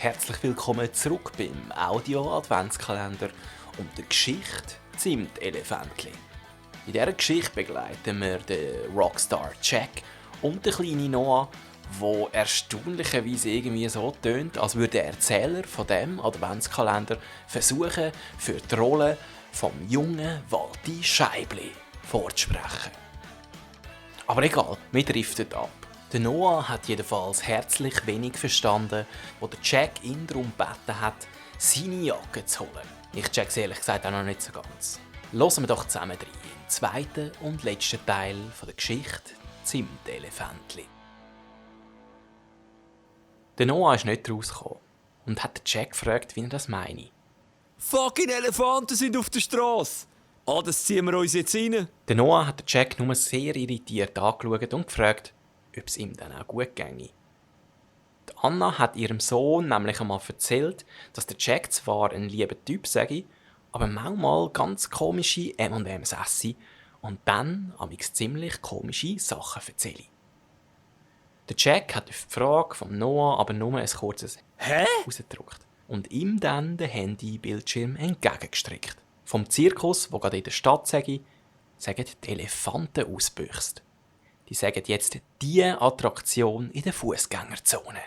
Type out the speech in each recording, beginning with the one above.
Herzlich willkommen zurück beim Audio-Adventskalender und der Geschichte Zimtelefantli. In dieser Geschichte begleiten wir den Rockstar Jack und den kleinen Noah, der erstaunlicherweise irgendwie so tönt, als würde der Erzähler von dem Adventskalender versuchen, für die Rolle vom jungen Walti Scheibli vorzusprechen. Aber egal, wir driften ab. Der Noah hat jedenfalls herzlich wenig verstanden, wo der Jack ihn darum gebeten hat, seine Jacke zu holen. Ich check's ehrlich gesagt auch noch nicht so ganz. Hören wir doch zusammen rein im zweiten und letzten Teil der Geschichte Zimtelefantli. Der Noah ist nicht rausgekommen und hat den Jack gefragt, wie er das meine. Fucking Elefanten sind auf der Straße! Das ziehen wir uns jetzt rein. Der Noah hat den Jack nur sehr irritiert angeschaut und gefragt, ob es ihm dann auch gut ginge. Die Anna hat ihrem Sohn nämlich einmal erzählt, dass der Jack zwar ein lieber Typ sei, aber manchmal ganz komische M&M's esse und dann amigs ziemlich komische Sachen erzähle. Der Jack hat auf die Frage von Noah aber nur ein kurzes Hä? rausgedrückt und ihm dann den Handybildschirm entgegengestrickt. Vom Zirkus, der gerade in der Stadt sei, sagen die Elefanten ausbüchst. Die sagen jetzt die Attraktion in der Fußgängerzone.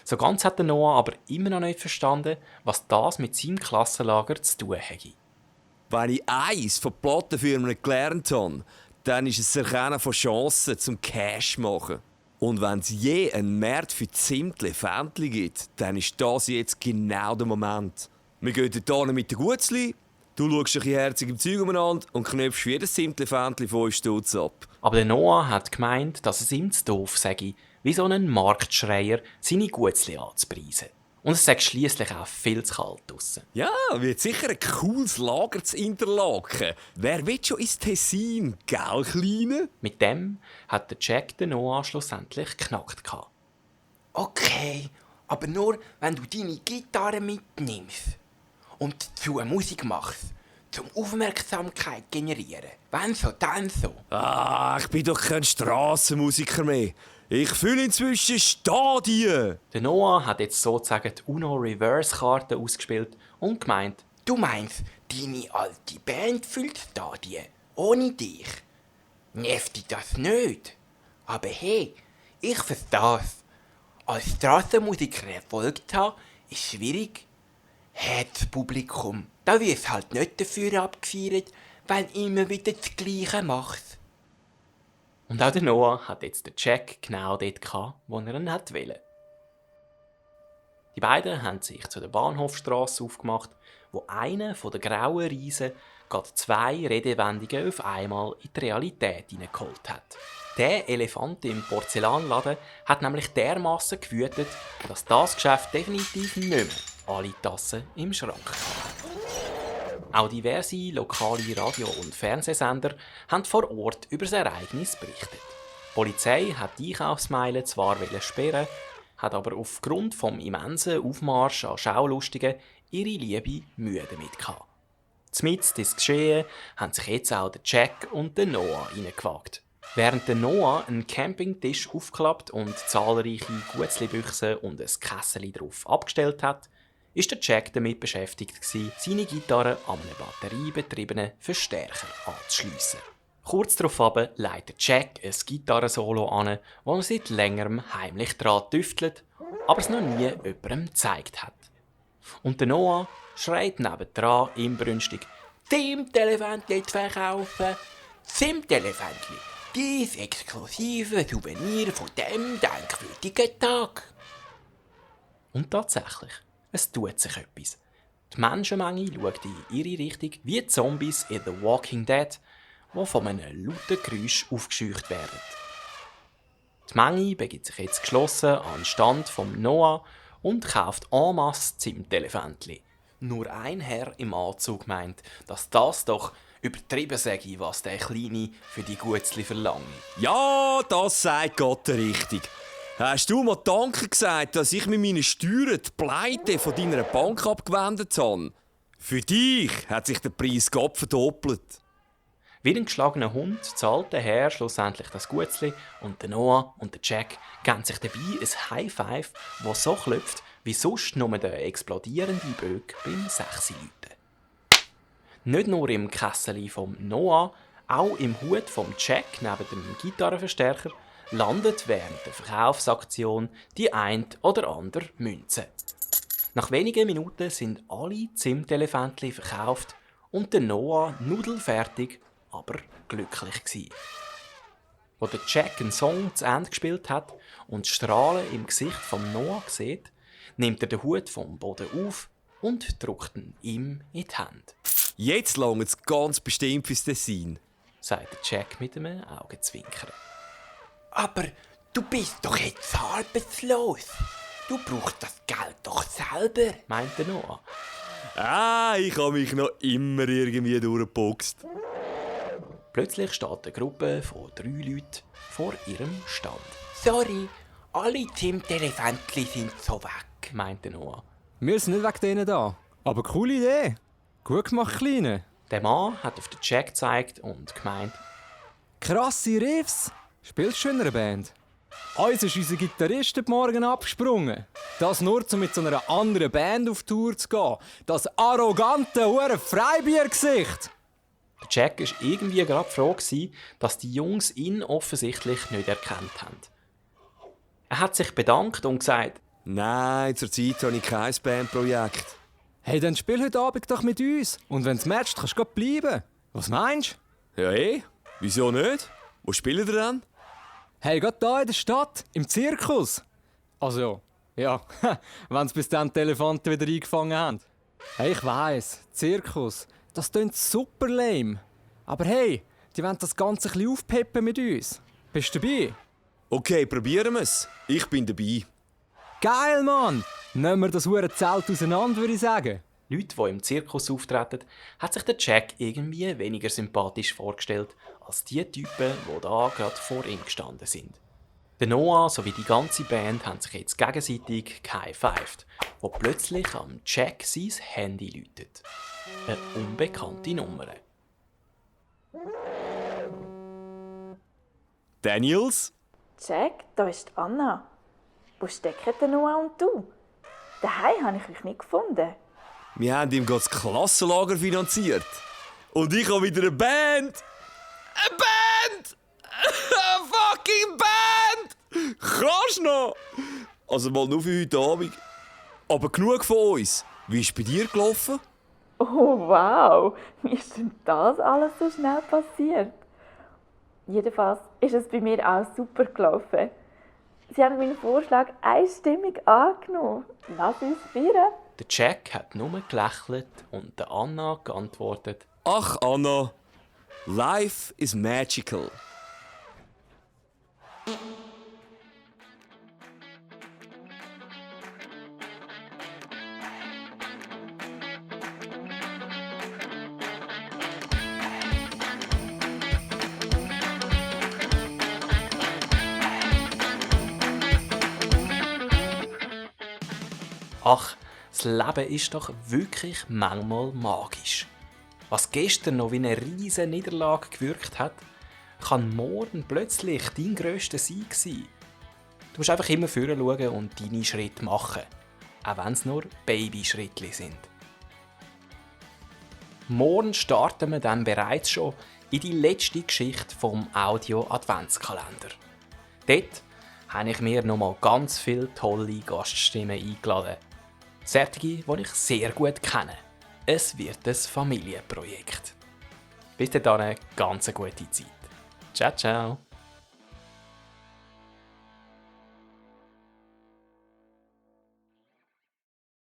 So ganz hat der Noah aber immer noch nicht verstanden, was das mit seinem Klassenlager zu tun hätte. Wenn ich eins von Plattenfirmen gelernt habe, dann ist es das Erkennen von Chancen zum Cash machen. Und wenn es je einen Markt für Zimtelefantli gibt, dann ist das jetzt genau der Moment. Wir gehen dort hin mit den Gutzli, du schaust ein bisschen herzig im Zeug umeinander und knöpfst für jedes Zimtelefantli 5 Stutz ab. Aber der Noah hat gemeint, dass es ihm zu doof sei, wie so ein Marktschreier seine Gutzli anzupreisen. Und es sei schliesslich auch viel zu kalt draussen. Ja, wird sicher ein cooles Lager zu Interlaken. Wer will schon ins Tessin, gell, Kleine? Mit dem hat der Jack den Noah schlussendlich geknackt. Okay, aber nur, wenn du deine Gitarre mitnimmst und zu Musik machst, zum Aufmerksamkeit generieren. Wenn so, dann so. Ich bin doch kein Strassenmusiker mehr. Ich fühle inzwischen Stadien. Der Noah hat jetzt sozusagen die UNO-Reverse-Karte ausgespielt und gemeint, Du meinst, deine alte Band füllt Stadien, ohne dich? Nervt dich das nicht? Aber hey, ich versteh's. Als Strassenmusiker Erfolg zu haben, ist schwierig. Herzpublikum, da wird halt nicht dafür abgefeiert, wenn immer wieder das Gleiche machst. und auch der Noah hat jetzt den Jack genau dort gehabt, wo er ihn wollte. Die beiden haben sich zu der Bahnhofstrasse aufgemacht, wo einer von den grauen Riesen gerade 2 Redewendungen auf einmal in die Realität hineingeholt hat. Der Elefant im Porzellanladen hat nämlich dermassen gewütet, dass das Geschäft definitiv nicht mehr alle Tassen im Schrank hat. Auch diverse lokale Radio- und Fernsehsender haben vor Ort über das Ereignis berichtet. Die Polizei hat die Einkaufsmeilen zwar sperren, hat aber aufgrund vom immensen Aufmarsch an Schaulustigen ihre liebe Mühe damit gehabt. Zmitzt ins Geschehen haben sich jetzt auch der Jack und der Noah reingewagt. Während der Noah einen Campingtisch aufgeklappt und zahlreiche Gutzli-Büchsen und ein Kessel drauf abgestellt hat, ist der Jack damit beschäftigt, seine Gitarre an einem batteriebetriebenen Verstärker anzuschliessen. Kurz darauf leitet Jack ein Gitarrensolo an, das er seit längerem heimlich daran tüftelt, aber es noch nie jemandem gezeigt hat. Und der Noah schreit nebendran inbrünstig: Zimtelefantli zu verkaufen! Zimtelefantli! Dies exklusive Souvenir von dem denkwürdigen Tag! Und tatsächlich, es tut sich etwas. Die Menschenmenge schaut in ihre Richtung wie Zombies in The Walking Dead, die von einem lauten Geräusch aufgescheucht werden. Die Menge begibt sich jetzt geschlossen an den Stand vom Noah und kauft en masse Zimtelefantli. Nur ein Herr im Anzug meint, dass das doch übertrieben sei, was der Kleine für die Gutzli verlangt. Ja, das sagt Gott richtig. Hast du mal Danke gesagt, dass ich mit meinen Steuern die Pleite von deiner Bank abgewendet habe? Für dich hat sich der Preis Gott verdoppelt. Wie ein geschlagener Hund zahlt der Herr schlussendlich das Gutzli und der Noah und der Jack geben sich dabei ein High Five, das so klopft, wie sonst nur der explodierende Böck beim 6 läuten. Nicht nur im Kessel vom Noah, auch im Hut vom Jack neben dem Gitarrenverstärker landet während der Verkaufsaktion die ein oder andere Münze. Nach wenigen Minuten sind alle Zimtelefantli verkauft und der Noah nudelfertig, aber glücklich gsi. Wo der Jack einen Song zu Ende gespielt hat und die Strahlen im Gesicht vom Noah sieht, nimmt er den Hut vom Boden auf und drückt ihn ihm in die Hand. Jetzt langt es ganz bestimmt fürs Dessin, sagt der Jack mit einem Augenzwinkern. Aber du bist doch jetzt arbeitslos. Du brauchst das Geld doch selber, meint der Noah. Ich habe mich noch immer irgendwie durchgeboxt. Plötzlich steht eine Gruppe von 3 Leuten vor ihrem Stand. Sorry, alle Zimtelefantli sind so weg, meint der Noah. Wir sind nicht wegen denen da. Aber coole Idee. Gut gemacht, Kleine. Der Mann hat auf den Jack gezeigt und gemeint, Krasse Riffs. Spielst du schon in einer Band? Uns ist unser Gitarrist heute Morgen abgesprungen. Das nur, um mit so einer anderen Band auf Tour zu gehen. Das arrogante, hure Freibiergesicht. der Jack war irgendwie gerade froh, dass die Jungs ihn offensichtlich nicht erkannt haben. Er hat sich bedankt und gesagt, Nein, zurzeit habe ich kein Bandprojekt. Hey, dann spiel heute Abend doch mit uns. Und wenn's matcht, kannst du bleiben. Was meinst du? Ja, wieso nicht? Wo spielt ihr denn? Hey, gerade hier in der Stadt, im Zirkus. Also, ja, wenn's bis dann die Elefanten wieder eingefangen haben. Hey, ich weiss, Zirkus, das klingt super lame. Aber hey, die wollen das Ganze ein bisschen aufpeppen mit uns. Bist du dabei? Okay, probieren wir's. Ich bin dabei. Geil, Mann! Nehmen wir das hure Zelt auseinander, würde ich sagen. Leute, die im Zirkus auftreten, hat sich der Jack irgendwie weniger sympathisch vorgestellt als die Typen, die da gerade vor ihm gestanden sind. Der Noah sowie die ganze Band haben sich jetzt gegenseitig gehigh-fived, wo plötzlich am Jack sein Handy läutet. Eine unbekannte Nummer. Daniels? Jack, da ist Anna. Wo stecken der Noah und du? Daheim habe ich euch nicht gefunden. Wir haben ihm gerade das Klassenlager finanziert. Und ich habe wieder eine Band! Eine Band! Eine fucking Band! Kannst du noch? Also mal nur für heute Abend. Aber genug von uns. Wie ist es bei dir gelaufen? Oh wow, wie ist denn das alles so schnell passiert? Jedenfalls ist es bei mir auch super gelaufen. Sie haben meinen Vorschlag einstimmig angenommen. Lass uns feiern. Der Jack hat nur gelächelt und der Anna geantwortet, Ach, Anna. Life is magical. ach, das Leben ist doch wirklich manchmal magisch. Was gestern noch wie eine riesige Niederlage gewirkt hat, kann morgen plötzlich dein grösster Sieg sein. Du musst einfach immer vorne schauen und deine Schritte machen, auch wenn es nur Babyschrittli sind. Morgen starten wir dann bereits schon in die letzte Geschichte vom Audio-Adventskalender. Dort habe ich mir nochmal ganz viele tolle Gaststimmen eingeladen. Solche, die ich sehr gut kenne. Es wird ein Familienprojekt. Bis dahin, ganz eine gute Zeit. Ciao, ciao.